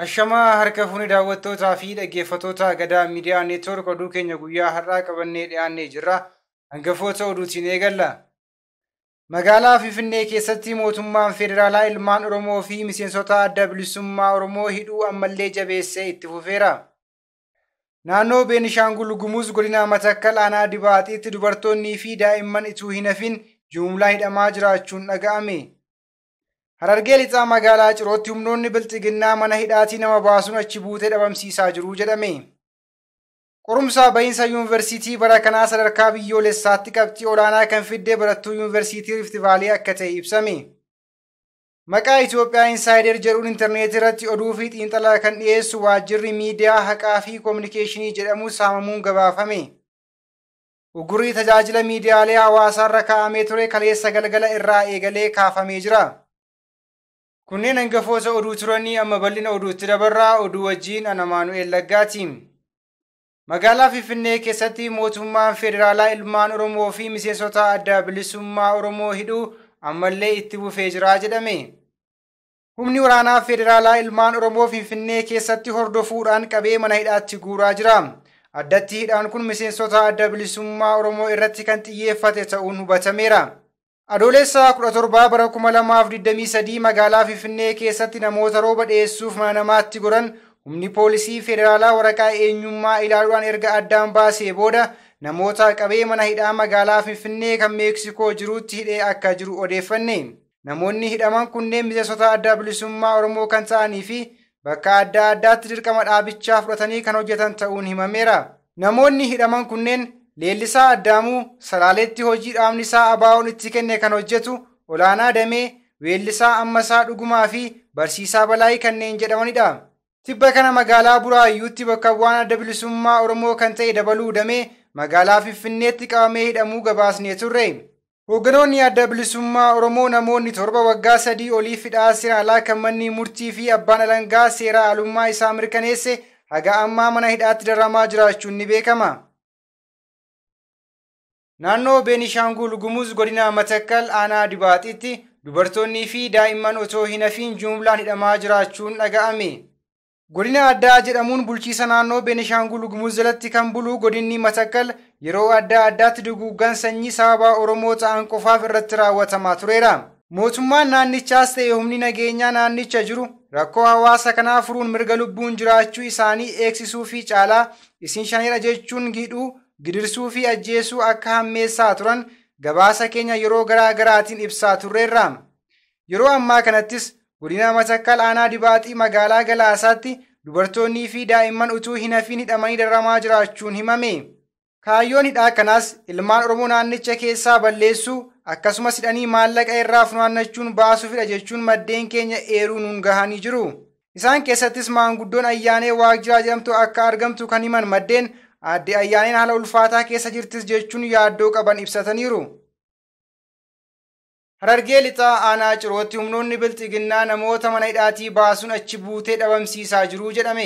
Ashamaa harka fuuni daawwattootaa fi dhaggeeffattoota Gadaa Miidiyaa Neetwoork oduu keenya guyyaa har'aa qabannee dhiyaannee jirra. Hangafoota oduutiin eegalla. Magaalaa Finfinnee keessatti mootummaan federaalaa ilmaan Oromoo fi miseensota adda bilisummaa Oromoo hidhuu ammallee jabeessee itti fufeera. Naannoo Beenishaangul Gumuz godina Matakkal aanaa Dibaaxiitti dubartoonnii fi daa'imman ituu hin hafin jumlaa hidhamaa jiraachuun dhaga'ame. Harargee lixaa magaalaa Cirootti humnoonni bilxiginnaa mana hidhaatii nama baasuun achi buutee dhabamsiisaa jiru jedhame. Qorumsa bahiinsa yuunivarsiitii bara kanaa sadarkaa biyyoolessaatti qabxii olaanaa kan fidde barattuu yuunivarsiitii Rift Vaalii akka ta'e ibsame. Maqaa Itoophiyaa Insaayider jedhuun intarneetii irratti oduu fi xiinxalaa kan dhiyeessu waajjirri miidiyaa haqaa fi koominikeeshinii jedhamu saamamuun gabaafame. Ugurrii tajaajila miidiyaalee hawaasaarra kaa'amee ture kaleessa galgala irraa eegalee kaafamee jira. Kunneen hangafoota oduu turanii amma bal'ina oduutti dabarraa oduu wajjin ana Maanu'eel Laggaati. Magaalaa Finfinnee keessatti mootummaan federaalaa ilmaan Oromoo fi miseensota adda bilisummaa Oromoo hidhuu ammallee itti fufee jira jedhame. Humni waraanaa federaalaa ilmaan Oromoo Finfinnee keessatti hordofuudhaan qabee mana hidhaatti guuraa jira. Addatti hidhaan kun miseensota adda bilisummaa Oromoo irratti kan xiyyeeffate ta'uun hubatameera. Adoolessa 17 bara 2023 magaalaa Finfinnee keessatti namoota rooba dhiyeessuuf mana namaatti goran humni poolisii federaalaa waraqaa eenyummaa ilaaluudhaan erga addaan baasee booda namoota qabee mana hidhaa magaalaa Finfinnee kan Meeksikoo jirutti hidhee akka jiru odeeffanne. Namoonni hidhaman kunneen miseensota adda bilisummaa Oromoo kan ta'anii fi bakka adda addaatti dirqama dhaabichaa fudhatanii kan hojjetan ta'uun himameera. Namoonni hidhaman kunneen Leellisaa Addaamuu Salaaleetti hojii dhaabni isaa ABO'n itti kenne kan hojjetu, Olaanaa Damee, Weellisaa Ammasaa Dhugumaa fi Barsiisaa Balaayii kanneen jedhamanidha. Tibba kana magaalaa Buraayyuutti bakka bu'aan adda bilisummaa Oromoo kan ta'e Dabaluu Damee magaalaa Finfinneetti qabamee hidhamuu gabaasnee turre. Hoogganoonni adda bilisummaa Oromoo namoonni 7 waggaa 3 oliif hidhaa seeraan alaa kan manni murtii fi abbaan alangaa seera alummaa isaa mirkaneesse haga ammaa mana hidhaatti dararamaa jiraachuun ni beekama. Naannoo Beenishaangul Gumuz godina Matakkal aanaa Dibaaxitti dubartoonnii fi daa'imman otoo hin hafiin jumlaan hidhamaa jiraachuun dhaga'ame. Godina addaa jedhamuun bulchiisa naannoo Beenishaangul Gumuz jalatti kan bulu godinni Matakkal yeroo adda addaatti duguuggaan sanyii sababa Oromoo ta'an qofaaf irratti raawwatamaa tureera. Mootummaan naannichaas ta'e humni nageenyaa naannicha jiru rakkoo hawaasa kanaa furuun mirga lubbuun jiraachuu isaanii eegsisuu fi caalaa isin shaneedha jechuun giidhuu gidirsuu fi ajjeesuu akka hammeessaa turan gabaasa keenya yeroo garaa garaatiin ibsaa turreerra. Yeroo ammaa kanattis godina Matakkal aanaa Dibaaxii magaalaa Galaasaatti dubartoonnii fi daa'imman utuu hin hafiin hidhamanii dararamaa jiraachuun himame. Kaayyoon hidhaa kanaas ilmaan Oromoo naannicha keessaa balleessuu akkasumas hidhanii maallaqa irraa funaannachuun baasuufidha jechuun maddeen keenya eeruu nuun gahanii jiru. Isaan keessattis maanguddoon Ayyaanee Waaqjiraa jedhamtu akka argamtu kan himan maddeen aadde Ayyaaneen haala ulfaataa keessa jirtis jechuun yaaddoo qaban ibsataniiru. Harargee lixaa aanaa Cirootti humnoonni bilxiginnaa namoota mana hidhaatii baasuun achi buutee dhabamsiisaa jiru jedhame.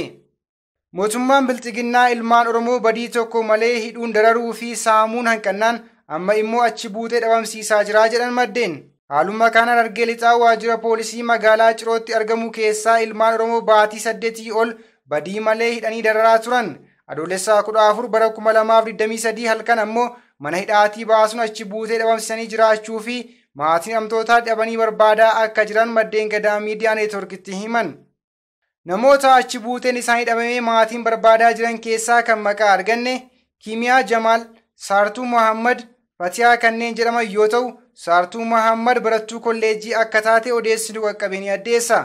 Mootummaan bilxiginnaa ilmaan Oromoo badii tokko malee hidhuun dararuu fi saamuun hanqannaan amma immoo achi buutee dhabamsiisaa jira jedhan maddeen. Haaluma kanaan Harargee lixaa waajjira poolisii magaalaa Cirootti argamu keessaa ilmaan Oromoo baatii 8 ol badii malee hidhanii dararaa turan. Adoolessa 14 bara 2023 halkan ammoo mana hidhaatii baasuun achi buutee dhabamsiisanii jiraachuu fi maatiin hidhamtootaa dhabanii barbaadaa akka jiran maddeen Gadaa Miidiyaa Neetwoorkitti himan. Namoota achi buuteen isaanii dhabamee maatiin barbaadaa jiran keessaa kan maqaa arganne Kimiyaa Jamaal, Saartuu Muhammad, Fatiyaa kanneen jedhaman yoo ta'u, Saartuu Muhammad barattuu kolleejjii akka taate odeessinu qaqqabe ni addeessa.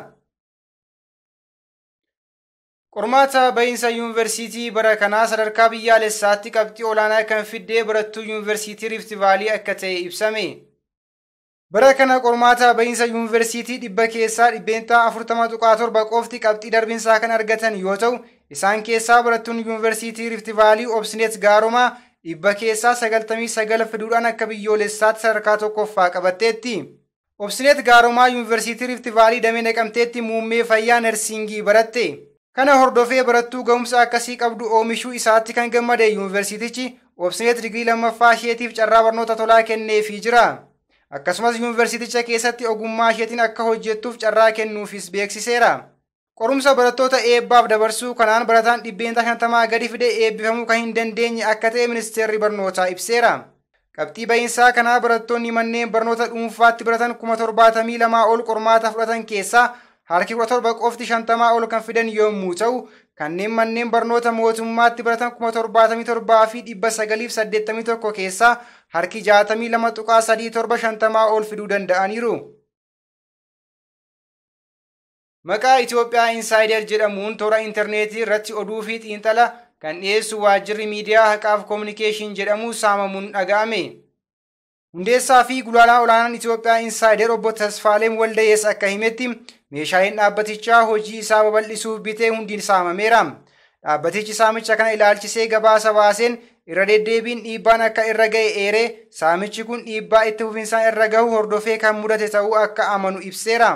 Qormaata bahiinsa yuunivarsiitii bara kanaa sadarkaa biyyaalessaatti qabxii olaanaa kan fiddee barattuu yuunivarsiitii Rift Vaalii akka ta'e ibsame. Bara kana qormaata bahiinsa yuunivarsiitii 100 keessaa 40.7% qofti qabxii darbinsaa kan argatan yoo ta'u, isaan keessaa barattuun yuunivarsiitii Rift Vaalii Obsineet Gaaromaa 100 keessaa 99 fiduudhaan akka biyyoolessaatti sadarkaa 1ffaa qabatteetti. Obsineet Gaaromaa yuunivarsiitii Rift Vaalii damee Naqamteetti muummee fayyaa narsingii baratte. Kana hordofee barattuu ga'umsa akkasii qabdu oomishuu isaatti kan gammade yuunivarsiitichi Obsineet digirii 2ffaa isheetiif carraa barnoota tolaa kenneefii jira. Akkasumas yuunivarsiiticha keessatti ogummaa isheetiin akka hojjettuuf carraa kennuufis beeksiseera. Qorumsa barattoota eebbaaf dabarsuu kanaan barataan 50% gadi fide eebbifamuu kan hin dandeenye akka ta'e ministeerri barnootaa ibseera. Qabxii bahiinsaa kanaa barattoonni manneen barnoota dhuunfaatti baratan 72,000 ol qormaata fudhatan keessaa harki 17 qofti 50 ol kan fidan yommuu ta'u, kanneen manneen barnoota mootummaatti baratan 77,981 keessaa harki 62.37 50 ol fiduu danda'aniiru. Maqaa Itoophiyaa Insaayider jedhamuun toora intarneetii irratti oduu fi xiinxala kan dhiyeessu waajjirri miidiyaa haqaaf koominikeeshin jedhamu saamamuun dhaga'ame. Hundeessaa fi gulaalaa olaanaan Itoophiyaa Insaayider obbo Tasfaaleem Waldayees akka himetti meeshaaleen dhaabbatichaa hojii isaa babal'isuuf bitee hundi saamameera. Dhaabbatichi saamicha kana ilaalchisee gabaasa baaseen irra deddeebiin dhiibbaan akka irra ga'e eeree saamichi kun dhiibbaa itti fufinsaan irra gahu hordofee kan mudate ta'uu akka amanu ibseera.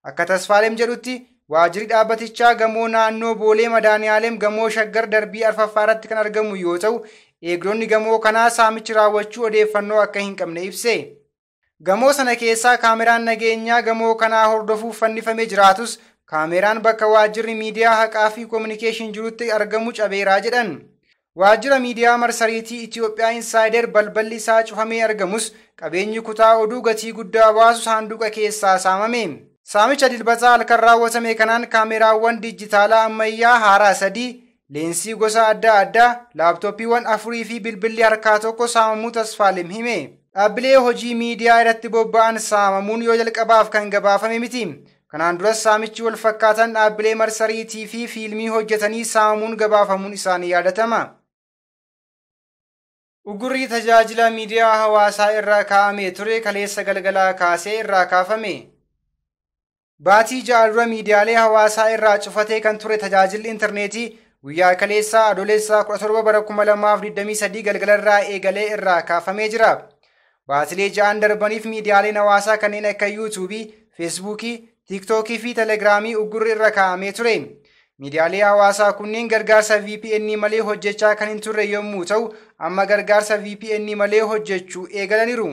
Akka Tasfaaleem jedhutti waajjirri dhaabbatichaa gamoo naannoo Boolee Madaaniyaaleem gamoo Shaggar darbii arfaffaa irratti kan argamu yoo ta'u, eegdonni gamoo kanaa saamichi raawwachuu odeeffannoo akka hin qabne ibse. Gamoo sana keessaa kaameraan nageenyaa gamoo kanaa hordofuuf fannifamee jiraatus kaameraan bakka waajjirri miidiyaa haqaa fi koominikeeshin jirutti argamu cabeeraa jedhan. Waajjira miidiyaa marsariitii Itoophiyaa Insaayider balballi isaa cufamee argamus qabeenyi kutaa oduu gatii guddaa baasu saanduqa keessaa saamame. Saamicha dilbataa halkan raawwatame kanaan kaameraawwan dijitaalaa ammayyaa haaraa 3, leensii gosa adda addaa, laaptooppiiwwan 4 fi bilbilli harkaa tokko saamamuu Tasfaaleem hime. Dhaabbilee hojii miidiyaa irratti bobba'an saamamuun yoo jalqabaaf kan gabaafame miti. Kanaan duras saamichi wal fakkaatan dhaabbilee marsariitii fi fiilmii hojjetanii saamamuun gabaafamuun isaanii yaadatama. Ugurri tajaajila miidiyaa hawaasaa irraa kaa'amee ture kaleessa galgalaa kaasee irraa kaafame. Baatii 6 dura miidiyaalee hawaasaa irraa cufatee kan ture tajaajilli intarneetii guyyaa kaleessaa adoolessa 17 bara 2023 galgalarraa eegalee irraa kaafamee jira. Baatilee 6 darbaniif miidiyaaleen hawaasaa kanneen akka yuutuubii, feesbuukii, tiiktookii fi telegiraamii uggurri irra kaa'amee ture. Miidiyaalee hawaasaa kunneen gargaarsa VPN malee hojjechaa kan hin turre yommuu ta'u, amma gargaarsa VPN malee hojjechuu eegalaniiru.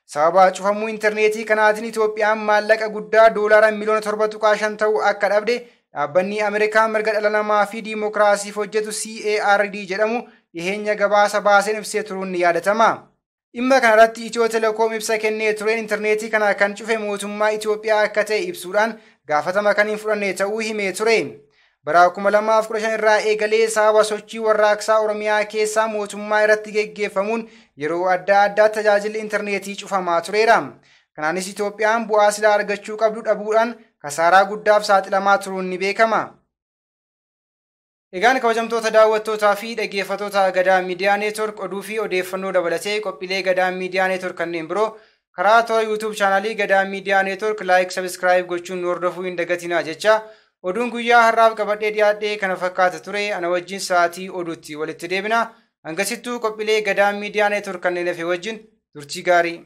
Sababa cufamuu intarneetii kanaatiin Itoophiyaan maallaqa guddaa doolaara miliyoona 7.5 ta'u akka dhabde dhaabbanni Ameerikaa mirga dhala namaa fi diimokiraasiif hojjetu CARD jedhamu dhiheenya gabaasa baaseen ibsee turuun ni yaadatama. Dhimma kanarratti Itiyoo Telekoom ibsa kennee tureen intarneetii kana kan cufe mootummaa Itoophiyaa akka ta'e ibsuudhaan gaafatama kan hin fudhanne ta'uu himee ture. Bara 2015 irraa eegalee sababa sochii warraaqsaa Oromiyaa keessaa mootummaa irratti geggeeffamuun yeroo adda addaa tajaajilli intarneetii cufamaa tureera. Kanaanis Itoophiyaan bu'aa silaa argachuu qabdu dhabuudhaan kasaaraa guddaaf saaxilamaa turuun ni beekama. Egaan kabajamtoota daawwattootaa fi dhaggeeffattoota Gadaa Miidiyaa Neetwork oduu fi odeeffannoo dabalatee qophiilee Gadaa Miidiyaa Neetwork kanneen biroo karaa toora YouTube chaanaalii Gadaa Miidiyaa Neetwork laayik sabiskiraayib gochuun nu hordofuu hin dagatinaa jecha oduun guyyaa har'aaf qabadhee dhiyaadhee kana fakkaata ture. Ana wajjin sa'aatii oduutti walitti deebina. Hangasittuu qophiilee Gadaa Miidiyaa Neetwork kanneen hafe wajjin turtii gaarii.